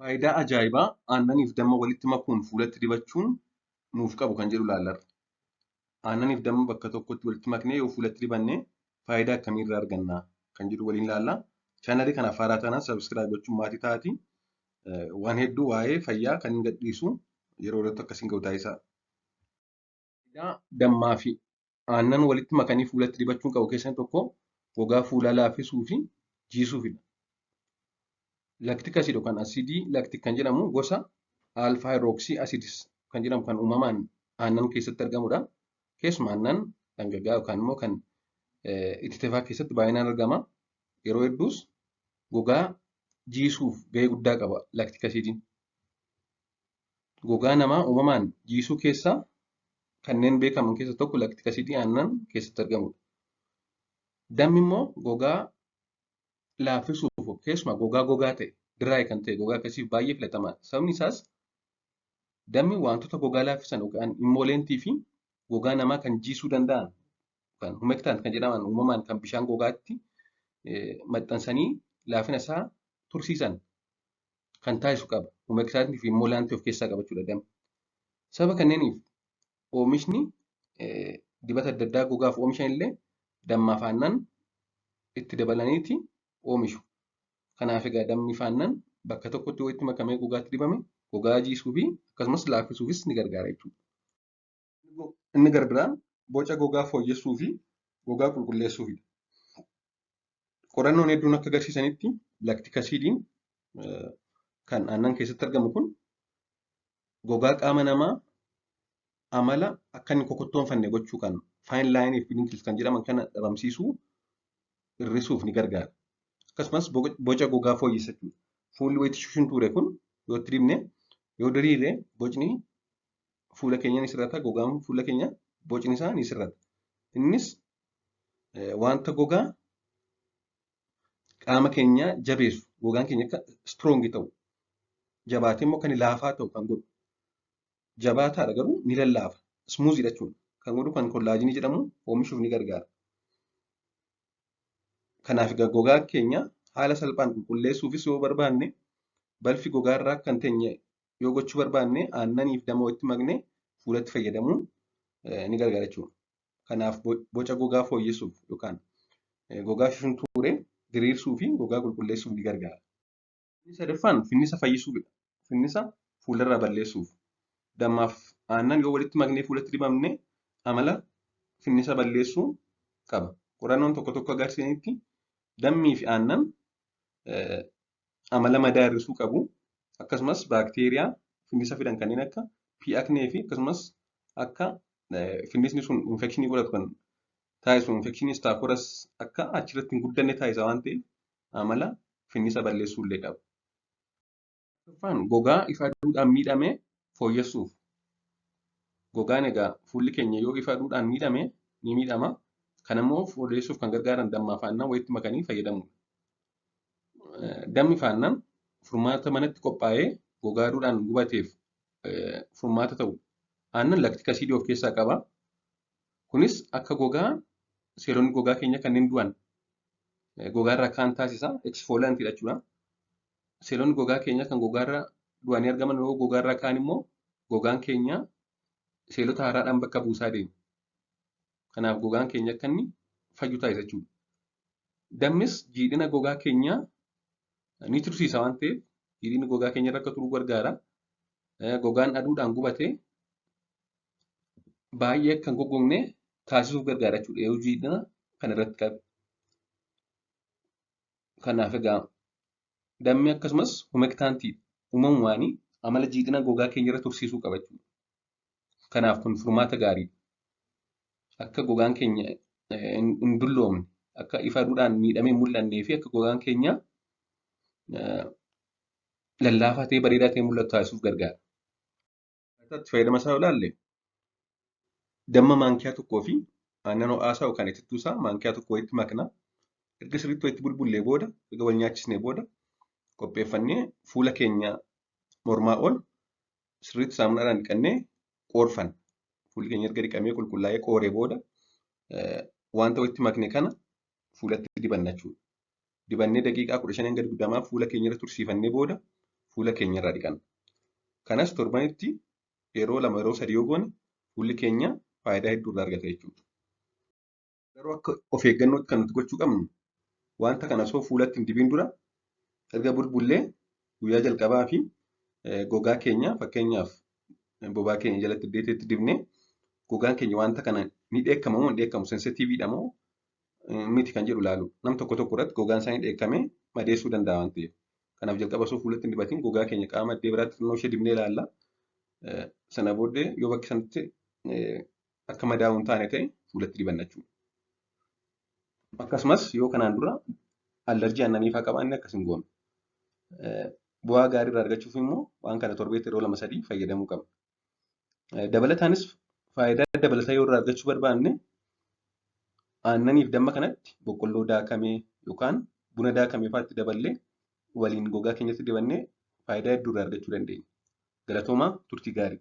Faayidaa ajaa'ibaa aannaniif damma walitti makuun fuulatti dibachuun nuuf qabu kan jedhu ilaallarra. Aannaniif damma bakka tokkotti walitti maknee yoo fuulatti dibanne faayidaa akkamii irraa arganna kan jedhu waliin ilaalla. Chaanalii kanaaf haaraa taanaan subscribe gochuun maatii ta'aatii waan hedduu waa'ee fayyaa kan hin gadhiisu yeroo irratti akkasiin ga'u taasisaa. Faayidaa dammaa fi aannan walitti makanii fuulatti dibachuun qabu keessaa tokko gogaa fuulaa laaffisuu fi jiisuufidha. Lactic acid yookaan asiidii lactic kan jedhamu gosa alpha hydroxy acids kan jedhamu kan uumamaan aannan keessatti argamudha. Keessumaa aannan dhangaggaa yookaan immoo kan ititefaa keessatti baay'inaan argama. Yeroo hedduus gogaa jiisuuf gahee guddaa qaba lactic acidiin. Gogaa namaa uumamaan jiisuu keessaa kanneen beekaman keessaa tokko lactic acidii aannan keessatti argamudha. Dammi immoo gogaa laaffisuuf, keessumaa gogaa gogaa ta'e, dry kan ta'e, gogaa akkasiif baay'ee filatamaadha. Sababni isaas dammi wantoota gogaa laaffisan yookaan emollientii fi gogaa namaa kan jiisuu danda'an, kan humectant kan jedhaman, uumamaan kan bishaan gogaatti maxxansanii laafina isaa tursiisan kan taasisu qaba. Humectantii fi emollientii of keessaa qaba jechuudha dammi. Sababa kanneeniif oomishni dibata adda addaa gogaaf oomishan illee dammaaf aannan itti dabalaniiti oomishu. Kanaaf egaa dammi fi aannan bakka tokkotti walitti makamee gogaatti dibame gogaa jiisuu fi akkasumas laaffisuufis ni gargaara jechuudha. Inni gara biraan boca gogaa fooyyessuu fi gogaa qulqulleessuufidha. Qorannoon hedduun akka agarsiisanitti lactic acidiin kan aannan keessatti argamu kun gogaa qaama namaa amala akka inni kokottoonfanne gochuu, kan fine lineii fi wrinkles kan jedhaman kana dhabamsiisuu, hir'isuuf ni gargaara. Akkasumas boca gogaa fooyyessa jechuudha. Fuulli wayitti shuntuure kun yoo itti dibne, yoo diriire, bocni fuula keenya ni sirrata. Gogaan fuula keenya bocni isaa ni sirrata. Innis wanta gogaa qaama keenya jabeessu, gogaan keenya akka strong ta'u, jabaatee immoo kan laafaa ta'u kan godhu. Jabaataadha garuu ni lallaafa. Smoothiidha jechuudha. Kan godhu kan collagenii jedhamu oomishuuf ni gargaara. Kanaaf egaa gogaa keenya haala salphaan qulqulleessuufis yoo barbaanne, balfi gogaarraa akka hin teenye yoo gochuu barbaanne, aannaniif damma walitti maknee fuulatti fayyadamuun ni gargaara jechuudha. Kanaaf boca gogaa fooyyessuuf yookaan gogaa shuntuuree diriirsuu fi gogaa qulqulleessuuf ni gargaara. Inni sadaffaan finnisa fayyisuufidha. Finnisa fuularraa balleessuuf. Dammaaf aannan yoo walitti maknee fuulatti dibamne amala finnisa balleessuu qaba. Qorannoon tokko tokko agarsiisanitti dammii fi aannan amala madaa hir'isuu qabu. Akkasumas baakteeriyaa finnisa fidan kanneen akka P. acnes fi akkasumas akka finnisni sun infectionii godhatu kan taasisu infectionii Staph aureus akka achirratti hin guddanne taasisa waan ta'eef amala finnisa balleessuu illee qaba. Arfaffaan gogaa ifa aduudhaan miidhame fooyyessuuf. Gogaan egaa fuulli keenya yoo ifa aduudhaan miidhame ni miidhama. Kanammoo fooyyessuuf kan gargaaran dammaa fi aannan walitti makanii fayyadamuudha. Dammi fi aannan furmaata manatti qophaa'ee gogaa aduudhaan gubateef furmaata ta'u. Aannan lactic acidii of keessaa qaba. Kunis akka gogaa seelonni gogaa keenya kanneen du'an gogaarraa ka'an taasisa. Exfoliantiidha jechuudha. Seelonni gogaa keenya kan gogaarra du'anii argaman yoo gogaarraa ka'an immoo gogaan keenya seelota haaraadhaan bakka buusaa deema. Kanaaf gogaan keenya akka inni fayyu taasisa jechuudha. Dammis jiidhina gogaa keenyaa ni tursiisa waan ta'eef jiidhinni gogaa keenya irra akka turu gargaara. Gogaan aduudhaan gubate baay'ee akka hin goggogne taasisuuf gargaara jechuudha yoo jiidhina kana irratti qabe. Kanaaf egaa dammi akkasumas humectantii uumamumaanii amala jiidhina gogaa keenya irra tursiisuu qaba jechuudha. Kanaaf kun furmaata gaariidha. Akka gogaan keenya hin dulloomne, akka ifa aduudhaan miidhamee hin mul'annee fi akka gogaan keenya lallaafaa ta'ee bareedaa ta'ee mul'atu taasisuuf gargaara. Itti fayyadama isaa yoo ilaalle, damma maankiyaa tokkoo fi aannan ho'aasaa yookaan itittuu isaa maankiyaa tokko walitti makna. Erga sirriitti walitti bulbullee booda, erga wal nyaachisnee booda, qopheeffannee fuula keenya mormaa ol sirriitti saamunaadhaan dhiqannee qoorfanna. Fuulli keenya erga dhiqamee qulqullaa'ee qooree booda wanta walitti makne kana fuulatti dibanna jechuudha. Dibannee daqiiqaa 15 hanga 20 fuula keenya irra tursiifannee booda fuula keenya irraa dhiqanna. Kanas torbanitti yeroo 2 yeroo 3 yoo goone fuulli keenya faayidaa hedduu irraa argata jechuudha. Garuu akka of eeggannootti kan nuti gochuu qabnu wanta kana osoo fuulatti hin dibiin dura erga bulbullee guyyaa jalqabaa fi gogaa keenya fakkeenyaaf bobaa keenya jalatti iddeetti dibnee gogaan keenya wanta kana ni dheekkama moo hin dheekkamu sensitiiviidha moo miti kan jedhu ilaalu. Nam tokko tokko irratti gogaan isaanii dheekkamee madeessuu danda'a waan ta'eef. Kanaaf jalqaba osoo fuulatti hin dibatiin gogaa keenya qaama iddoo biraatti xinnoo ishee dibnee ilaalla. Sana booddee yoo bakki sanatti akka madaa'u hin taane ta'e fuulatti dibanna jechuudha. Akkasumas yoo kanaan dura allerjii aannanii fa'aa qabaanne akkas hin goonu. Bu'aa gaarii irraa argachuuf immoo waan kana torbeetti yeroo 2 3 fayyadamuu qabna. Dabalataanis faayidaa dabalataa yoo irraa argachuu barbaanne aannaniif damma kanatti boqqolloo daakamee yookaan buna daakamee fa'aatti daballee waliin gogaa keenyatti dibannee faayidaa hedduu irraa argachuu dandeenya. Galatoomaa, turtii gaarii.